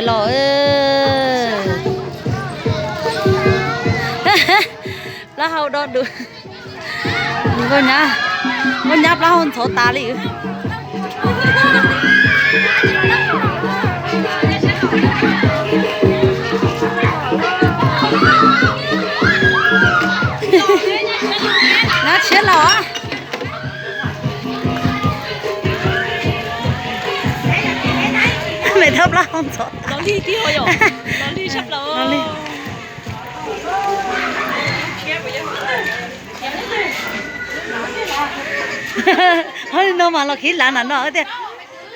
Los, plaub hau do dus. Nkauj nyab, nkauj nyab plaub hau ntxhov tas li. Nab tshiab los. Mem thab plaub hau ntxhov tas. Ho li no mas los khiv lav nram no tiag.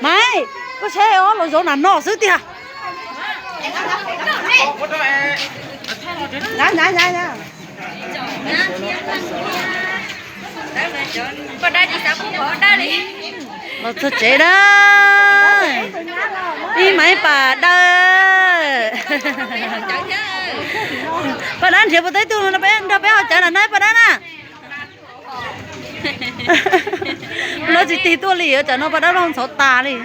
Maiv, koj saib os, los zov nram no xwb tiag. Los txog tsev na. Ib Maiv Pas Dawb. Pas Dawb nrhiav puas tau ib tug no peb nrog peb haus cawv nram no Pas Dawb na. Lawv tsis tig tuaj li, cov no Pas Dawb los ntxhov tas li.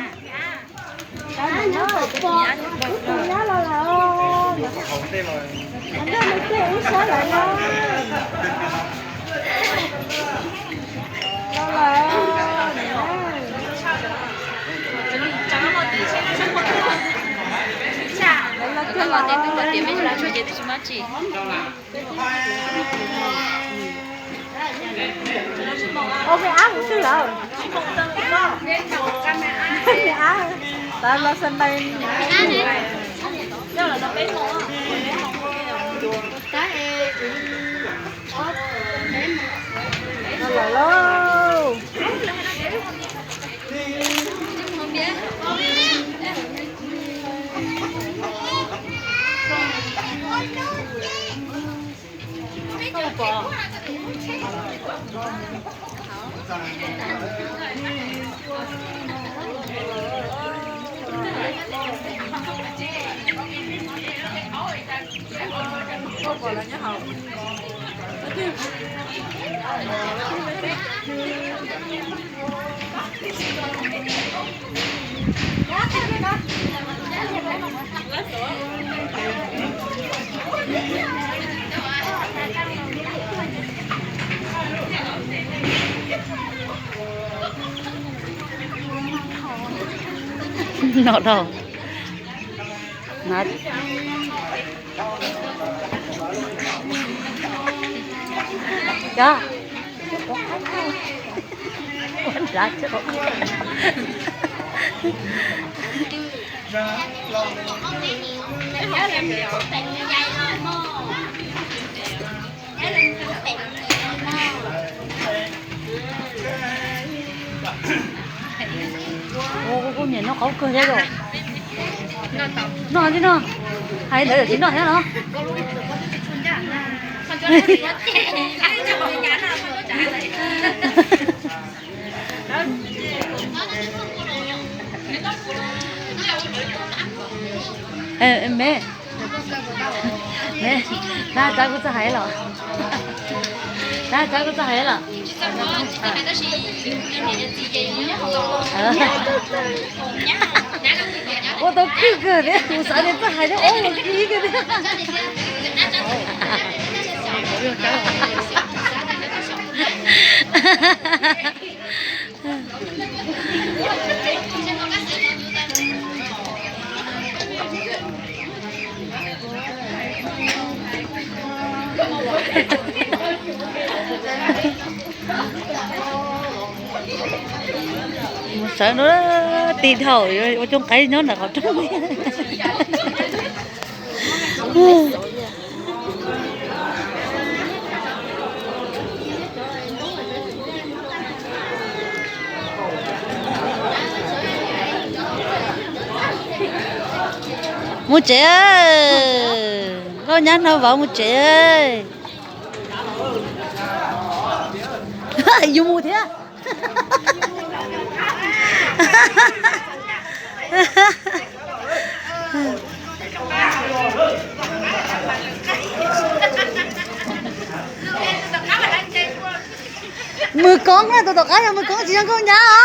Ua me ab mus twg lawm? Me ab, tas los sa ntais. Los lawm lauj. No dhau. Cov Kuv niam noj qhauv kawg thiab os. Noj thiab no. Hais ntawd tsis noj thiab no. Me, me, nab txav kuv txoj hais los. Nab txav kuv txoj hais los. Ua tau khwj kawg thiab, kuv xav tias txoj hais thiab ua ua kib kawg thiab. Mus sawv no, tig dhau ua coob qaib nyob ntawm qhov rooj. Mus tsev, nkauj nyab nrog vauv mus tsev. Yus mus thiab. Mws koob na, tus tom qab yog mws koob tsis yog nkauj nyab os.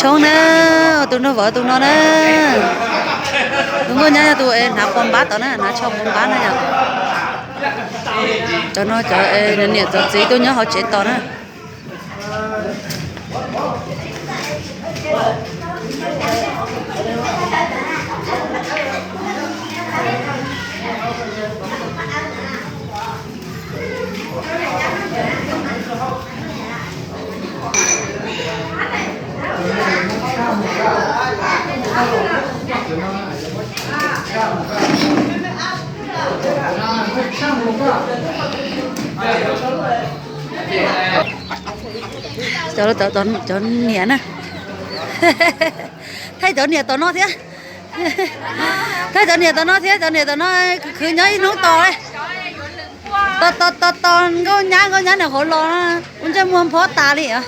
Tshoob na, tus nraug vauv tus no na. Tus nkauj nyab yog tus es hnav quas npab tod na, hnav tsho quas npab na yom. Cov no cov niam txov txiv tuaj nyob hauv tsev tos na. Cov, cov niam na. Thaij cov niam tom no thiab. Thaij cov niam tom no thiab, cov niam tom no khwv nyob ib hnub tos. Tos tos tos tos nkauj nyab, nkauj nyab nws hauv los, ua ntsej muag phob tas li os.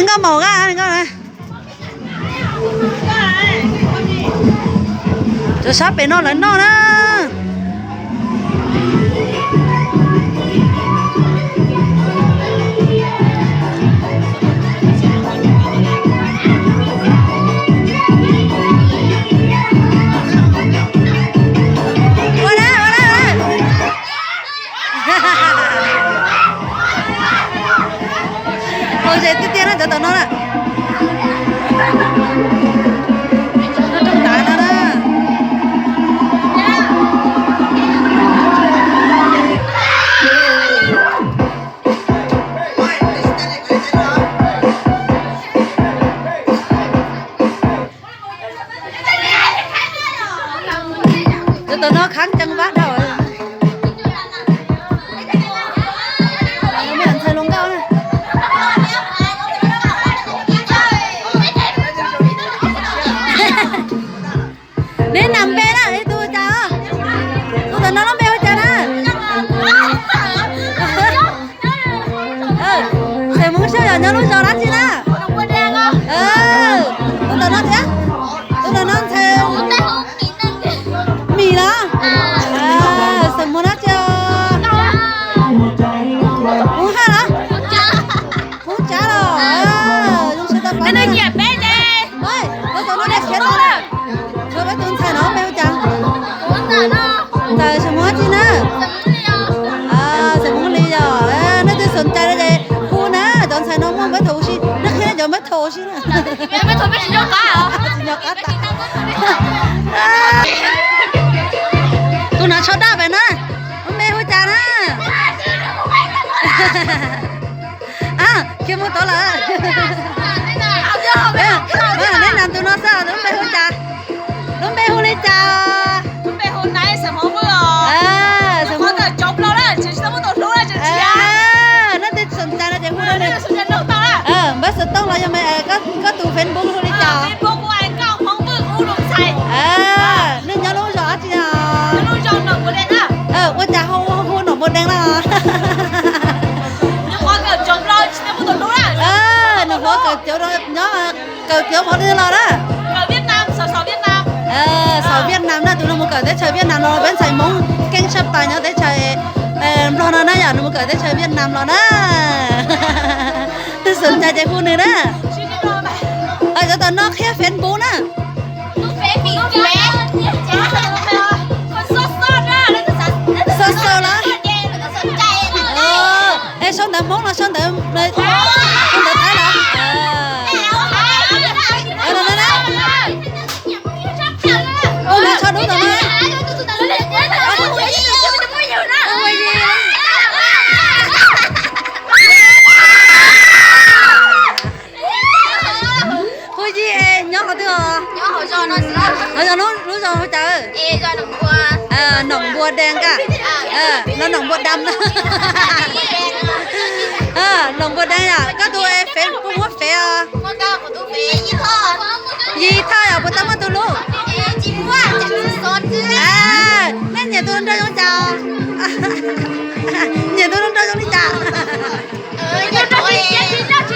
Nkauj maum qa, nkauj. Cov sab pem no lawv noj na. Ua na, ua na, ua na. Hauv zes tiag tiag na cov tom no na. Noj rooj ntav no na. Cov tom no khav cees vab dhau. Ntxhais hluas nkauj na. Neb nam npe na, tus hu cas? Tus tom no lub npe hu cas na? Xeem Hmoob Xyooj yog nyob lub zos dab tsi na? Tus tom no thiab? Tus tom no ntxhais Mim los? Xeem Hmoob dab tsi? Hmoob Haj los? Hmoob Tsab los? Zoo siab tau pom. Tus tom no khiav tau na. Tshuav peb tus ntxhais no npe hu cas? Ntxawm Xeem Hmoob dab tsi na? Xeem Hmoob Lis yog. Nej twg xom cai no ces hu na, cov ntxhais no muaj npawb thaum ua si, nej qhia nej cov npawb thaum ua si na. Tsis nco qab tas. Tus no tsho daj pem na, lub npe hu cas na? Khiav mus tod lawm. Neb nam tus no xwb, lub npe hu cas? Lub npe hu li cas? Nej twg xom cai no ces hu, npawb xov tooj los yog koj tus Facebook hu li cas? Nej nyob lub zos dab tsi? Ua cas ho hu Nom Npua Dees los? Nom Npua Dees nyob kawm cawv qhov twg los na? Xaus Viaj Nam na, tus no mus kawm teb chaws Viaj Nam los, peb ntxhais Hmoob keeb tshaj plaws nyob teb chaws Nplog no na yom, nws mus kawm teb chaws Viaj Nam los na. Twg xom cai ces hu nws na. Cov tom no qhia Facebook na. Xaus xaus los? Es sau ntawv Hmoob los sau ntawv, sau ntawv Thaib los? Ua no tsho dub tom no. Hu Yis, nyob qhov twg os? Lub zos hu cas? Nom Npua Dees ka, no Nom Npua Dam na. Nom Npua Dees yom, koj tus Facebook muab fev os. Yis Thoj yom, puas tau muaj tus lub? Nej nyiam tus nraug zoo cas? Nyiam tus nraug zoo li cas? Hu Yis, hu Yis, hu Yis. Hu Yis,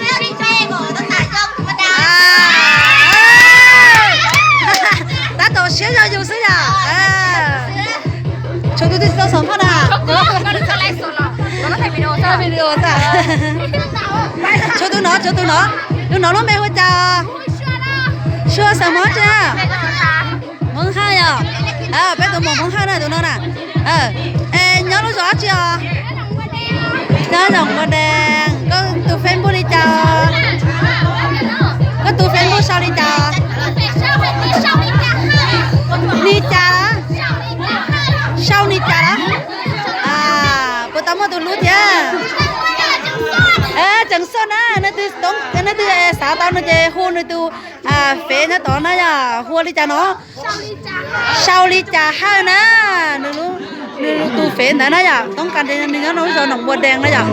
hu Yis, hu Yis, hu Yis. Tshuav tus no, tshuav tus no. Tus no lub npe hu cas? Sua xeem Hmoob tsi? Hmoob Haj yom. Peb tus muam Hmoob Haj na tus no na. Nyob lub zos dab tsi os? Nyob zos Npua Dees. Koj tus Facebook li cas? Koj tus Facebook sau li cas? Li cas? Sau li cas lawm? Puas tau muaj tus hlub thiab? Tseem Xoj na, leej twg xav tau no ces hu nws tus fev nyob tod na yom, hu li cas no? Sau li cas Hawj na, nws tus fev ntawd na yom, toob kas nws nyob lub zos Noom Npua Dees na yom.